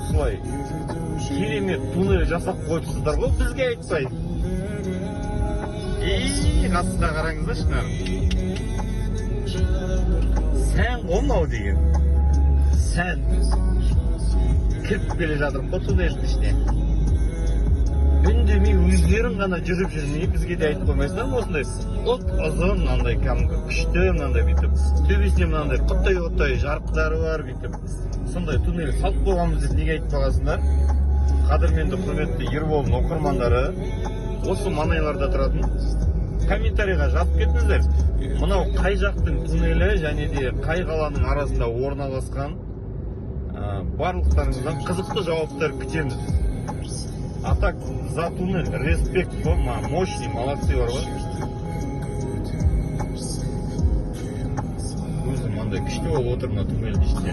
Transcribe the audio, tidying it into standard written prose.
Осылай керемет туннель жасап қойыпсыздар ғой бізге айтпай. Ей, қасына қараңыздаршы, мына сән ғой мынау деген, сән. Кіріп келе жатырмын ғой туннельдің ішіне, үндемей өздерің ғана жүріп жүрмей, бізге де айтып қоймайсыңдар ма? Осындай ұп ұзын, мынандай кәдімгі күшті, мынандай бүйтіп төбесіне мынандай құттай құттай жарықтары бар, бүйтіп сондай туннель салып қойғанбыз деп неге айтпағансыңдар? Қадірменді, құрметті Ерболдың оқырмандары, осы маңайларда тұратын, комментарийға жазып кетіңіздер, мынау қай жақтың туннелі және де қай қаланың арасында орналасқан? Барлықтарыңыздан қызықты жауаптар күтеміз. А так за туннель респект қой, мощный, молодцы бар ғой. Өзім мынандай күшті болып отыр мына туннельдің ішінде.